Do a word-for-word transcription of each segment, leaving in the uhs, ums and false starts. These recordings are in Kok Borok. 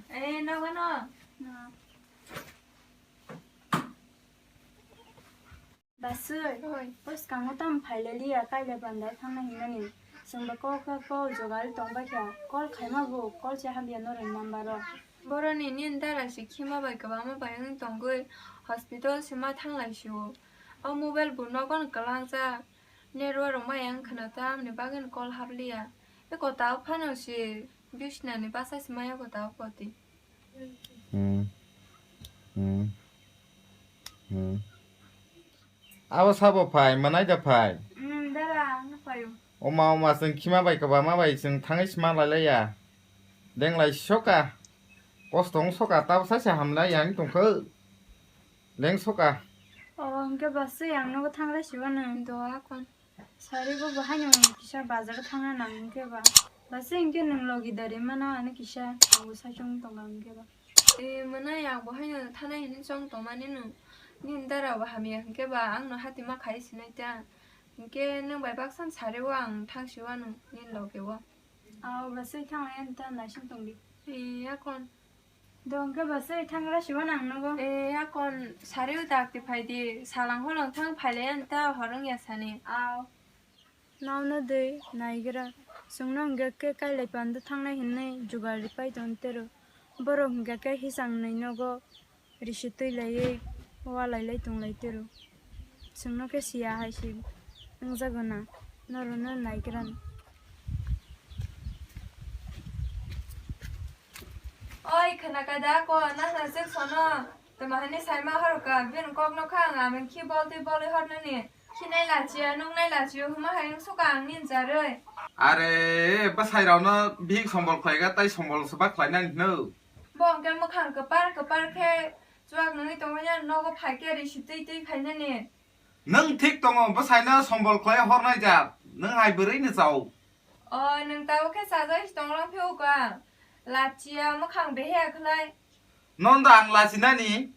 Eh, nogo no. Basui, oi. Bwskango tamo phailaliya, kailai bandai thangna hinmani. Chwngbo kok kha kok jogal tongbaikha. Call khaima bo, call se hamya norokni number o. Boroni nini dara se khima bai kwbangma bai wng tongwi hospital se ma thanglai sio. O mobile bo nogo no kwlangjak. Network rok maya wng khwna tamni bagwi no call hapliya. Eko tabuk phano se bisnani bwsa se maya ko tabuk koti. Hmm. Hmm. Hmm. Abo sabo phai, manai da phai. Hmm, dara, ang phaio. Oma, oma, chwng khima bai kwbangma bai chwng thangwi sma lailaiya. Denglai soka. Kosto wng soka, tabuk saisa hamlai yang tongkho. Leng soka. O, hwnkhe basui ang nogo thanglai siwano. Do akon. Sari bo bahai no kisa bazar thangna nang hwnkhe ba. Basui hwnkhe nwng logi dari mano ano kisa tongo saichung tongo hwnkhe ba. E, mwnai ang bo haino thanai hinwi chong tongmani nwng. Nini dara bo hamya hwnkhe ba, ang no hati ma khai sinai ta. Hwnkhe nwng bai baksa sari o ang thang siwano nini loge o. Aw, basui thang lai ta naising tongdi. E, akon. Do hwnkhe basui thangra siwano ang nogo. E, akon sari o dakti phaidi, salang holong thang phailai ani ta hor wngya sani. Aw. Nono de naigra, chwngno hwnkhe khe kailai pando thangnai hinwi jugar ripai tong tero. Borok hwnkhe khe hisang nwi nogo risi twi laiwi walai lai tong lai tero. Chwngno khe siya hai se wngjago na, norokno naigra. Oi, khwnaka da ko, nahna jek sono, tama hani saima horoka, bini kokno kha ang amen khi boltwi bolwi hornani. Khinai lachiya, nungnai lachiya, huma hai wng suka ang nini jarwi. Are, bwsai rokno bihik sombol khlaiga, tai sombol swba khlainani hwno. Bo hwnkhe mwkhang kwpar kwpar khe chuak nungwi tongmani, nogo phaikhe risi twi twi khainani. Nwng thik tongo, bwsaino sombol khlai hornai jak, nwng hai bwrwini chao. O, nwng tabuk khe chajak se tonglang phiyok ang. Lachiya, mwkhang beheya khlai. Nono da ang lachinani?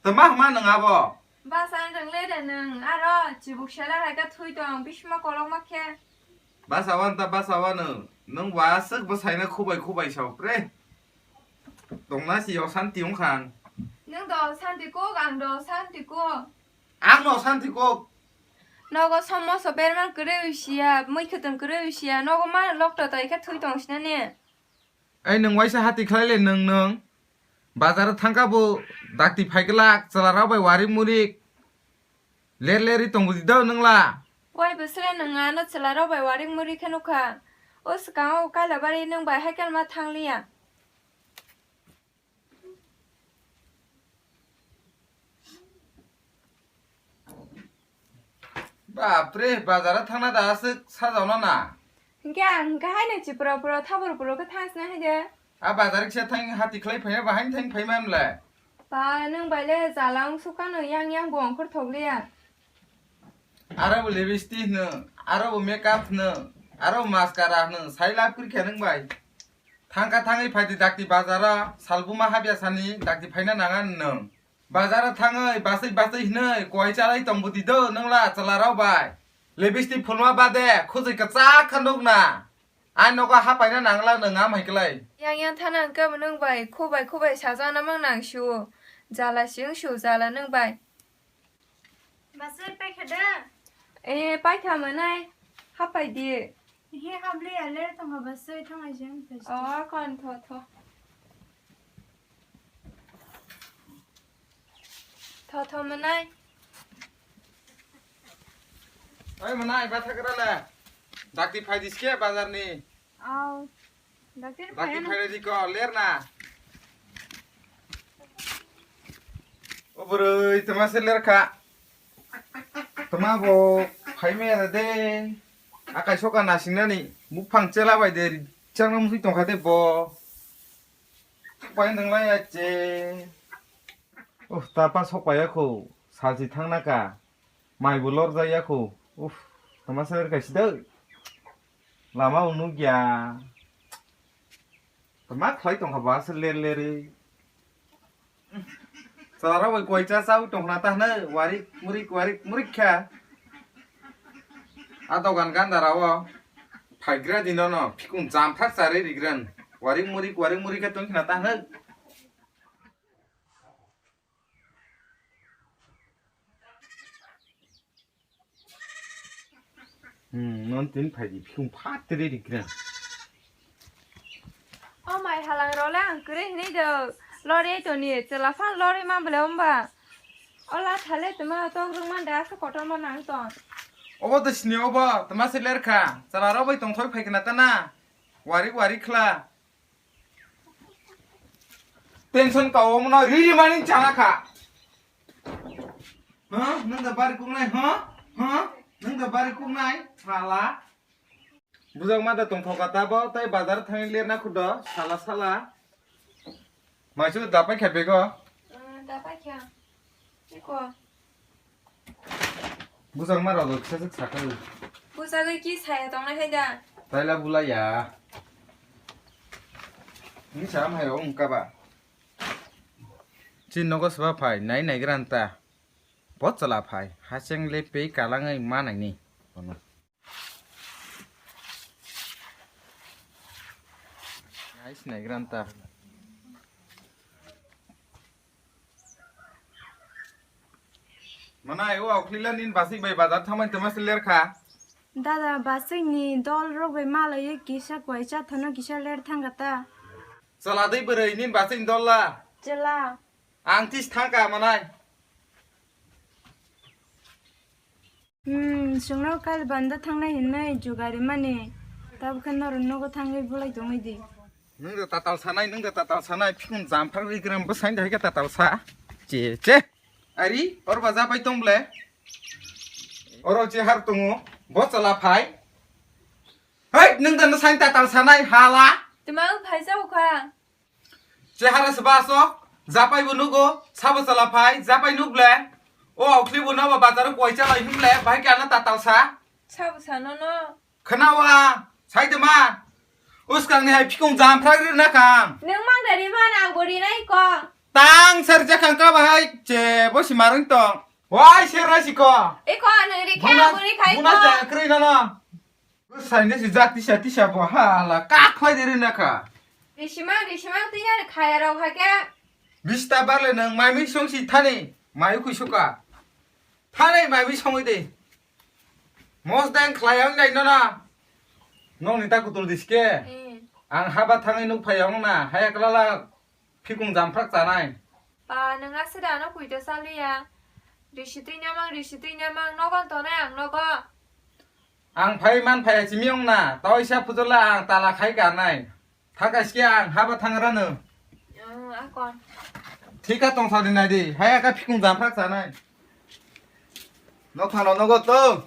Tama hwnma nwng abo? Basa wng le de nwng, aro chibuk sela hai khe thwi tong, bisma kolokma khe. Basa wan ta basa wano, nwng bo aswk bwsaino khubai khubai sao, pre. Tongna si yo santi wng kha ang. Nwng do santi kok, ang do santi kok. Ang no santi kok. Nogo somoso berman kwrwi siya, mui khwtwng kwrwi siya, nogo ma lokto tai khe thwi tong sinani. Ai nwng waisa hati khlai le nwng nwng. Bazar o thangkha bo dakti phai glak, chwla rok bai warik murik. Ler lerwi tong bwdi do nwng la. Wai bwswre nwng ano chwla rok bai warik murik khe nukha. O swkang o kaila bari nwng bai hai khe ma thang liya. Bapre, bazar o thangna da aswk sajokno na. Hinkhe ang hinkhe haino chipro pro thabur pro khe thangsna hai de. A bazar kisa thang hati khlai phaiya, bahai thang phai man le. Ba, nwng bai le jala wng sukha no yang yang bo ongkhor thok liya. Aro bo lipstick hwno, aro bo makeup hwno, aro bo mascara hwno, sai lab kwrwi khe nwng bai. Thangkha thangwi phaidi dakti bazar o, salbuma habya sani dakti phaina nanga nwng. Bazar o thangwi baswi baswi hwnwi koi chalai tong bwdi do nwng la chwla rok bai. Lipstick phulma bade khujui kwchak kha nuk na. Ai nogo hapaina nangla nwng am hai klai. Yang yang thana hwnkhe bo nwng bai khubai khubai sajana mang nang sio. Jala siyung sio jala nwng bai. Basai paikha da? Eh, paikha mwnai. Hapai di. He habli ale tongkha basai thangai jeng. Oh, kon tho tho. Tho tho mwnai. Oi mwnai, bathagra le. Dakti phai diske bazar ni. Au. Dakti phai di ko, ler na. O bwrwi, tama se ler kha. Tama bo phai me de. Akai soka nasing nani. Muphang chela bai de. Chang nam sui tong kha de bo. Pai nang lai ache. Uh, ta pa sok pai ya kho. Salchi thang na ka. Mai bo lor jai ya kho. Uf, tama se ler kha si de. Lama unu gya. Tama khlai tong kha ba se ler ler. Chwla rok bai koi cha cha tong khna ta hwnwi warik murik warik murik kha. A dogan ganda rao phaigra di nono phikung jam thak charwi rigren. Warik murik, warik murik khe tong khna ta hwnwi. Hmm, non tin phai di, phung phat tere di kren. O mai halang role ang kre hini do. Lore to ni, chela phan lore ma bole umba. Ola thale tuma tong rung man da sa kotor ma nang ton. Obo to sini obo, tuma se ler kha. Chala ro bai tong thoi phai khna ta na. Warik warik khla. Tension ka omo no riri mani chana kha. Ha? Nang da bari kuknai, ha? Ha? Nang da bari kuknai, sala. Bujak ma da tong thoka ta bo, tai bazar thang ler na khudo, sala sala. Maisu da pai kha bego. Ah, da pai kha. Iko. Bujak ma rok kisa sik sakai. Bujagwi ki saya tongnai hai da? Taila bulai ya. Ni sa mai rok ungka ba. Chin nogo sba phai, nai nai gran ta. Bo chwla phai, hacheng le pei kalangwi ma nai ni. Bono. Nai sinai gran ta. Manai, o Aukhlila nin basik bai bazar thangmani twma se ler kha. Dada, basik ni dol rok bai malaiwi kisa kwai cha thano kisa ler thang kha ta. Chwla dei bwrwi nin basik ni dol la. Chwla. Ang tis thang kha manai. Hmm, chwngno kail banda thangnai hinwi jugarimani. Tabukhe norok nogo thangwi bulai tongwi di. Nwng da tatal sanai, nwng da tatal sanai, phikung jamphar wi gram bwsai da hai khe tatal sa. Che, che. Ari, or ba japai tong ble. Oro che har tongo, bo chwla phai. Hei, nwng da nwsai tatal sanai, hala. Tuma phai jao kha. Chehara se baso, japai bo nugo, sabo chala phai, japai nuk ble. O Aukhli bo nabo bazaro koi chalai him ble, bahai khe ano tatal sa. Sabo sa no no. Khnawa, sai de ma. Uskang ni hai phikung jam phrak ri na kang. Nung mang dari man ang bo ri nai ko. Tang sar jakang ka bahai, che bo si marung tong. Wai se ra si ko. Iko nung ri khe ang bo ri khai ko. Buna ja kri na na. Saini si jak tisa tisa bo hala kakhwlai de rina kha. Risimang risimang twi ya khaya rok hakhe. Bista barle nang mai mi song si thani mai ukui suka. Thani mai mi songwi de. Mos deng khlai ang nai nana. Nong ni ta kutul diske. Hmm. Ang haba thangwi nuk phai ang na haya klala. Phikung jamphrak chanai. Pa, nwng aswk da ano puito chaliya. Risi twi nyamang, risi twi nyamang, nogon tonai ang nogo. Ang phai man phai simi ong na, tawisa pujola ang tala khai karnai. Thaka ske ang haba thangra no. Oh, akon. Thika tong sadi nai di, hai aka phikung jamphrak chanai. Nok phano nogo to.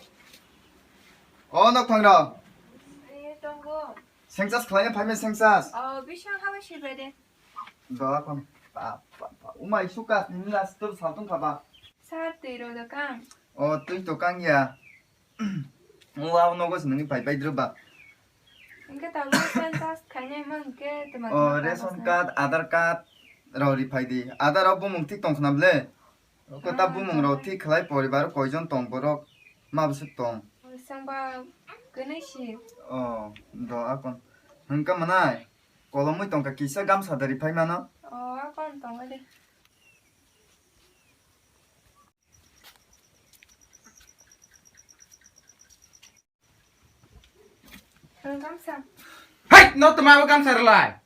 O nok phangno. Eh, tongo. Census khlaina phaimai census. Oh, bising haba sibai de. Doa kon. Pa, pa, pa. Umai suka nini last tur saltung khaba. Sar twi ro do kang. O twi to kang ya. Uwa nogo se nini pai pai dro ba. Engke ta ration card khainai mang ke tuma. O tuma ration card, Aadhaar card rok ri phai di. Aadhaar o bumung thik tong khna ble. Ko ta bumung rok thik khlai poribar koijon tong borok ma bwswk tong. Sangba kwnwi si. O do akon. Hwnkha mwnai. Kolomwi tongkha kisa gamsa dari phai mano. O, akon tongo de. Ang gamsa. Hai, no tuma gamsa rwlai.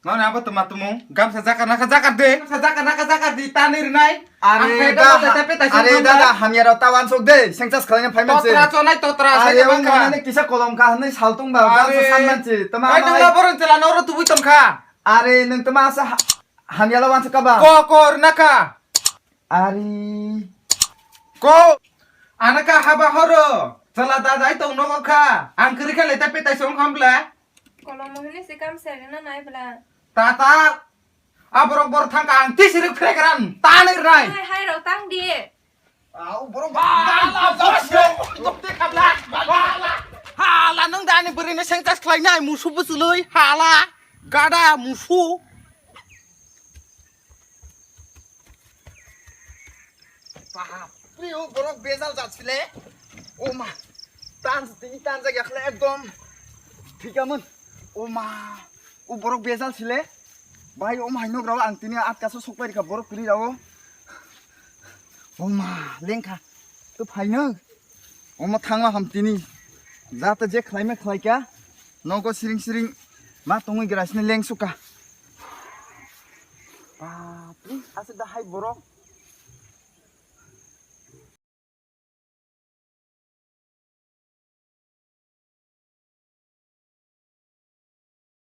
Ngoni abo tuma tumung, gamsa jakar naka jakar de, gamsa jakar naka jakar di, tani rinai. Are da, are da, hamya rok ta wansuk de, census khlaina phai manse. Totra chonai totra, are, sai mangkha. Nani kisa kolom kha, hanai saltung ba, gamsa san manse, tama. Ai, nang na boron chela, noro tubui tongkha. Are, nang tama asa ha-, hamya la wansuk ka ba? Ko, ko, rwnaka. Ari. Ko. Anaka haba horo. Chala dadai tong nogo kha. Ang kwrwi kha leta petai song kham bla. Kolom hwnwi se kam serena nai bla. Tata. Aborok bor thang ka ang tisi rwk phre kran. Tanir nai. Hai, hai rok tang di. Au borok. Hala, hala, hala, hala, hala, nung dani bwrwi ni sengchas khlai nai musu bwchwlwi. Hala. Gada musu. Bapre, o borok bejal jat sile. O ma. Tan tini tan jagya khle ekdom. Thikamun. O ma. O borok bejal sile. Bai om hai nok rao ang tini atka so sok pai rikha borok kwrwi rao. O ma lengkha. To phaino. Omo thangma ham tini. Jata je khlaima khlaika. Nogo siring siring. Ma tongwi grasini lengsuka. Bapre, ase da hai borok.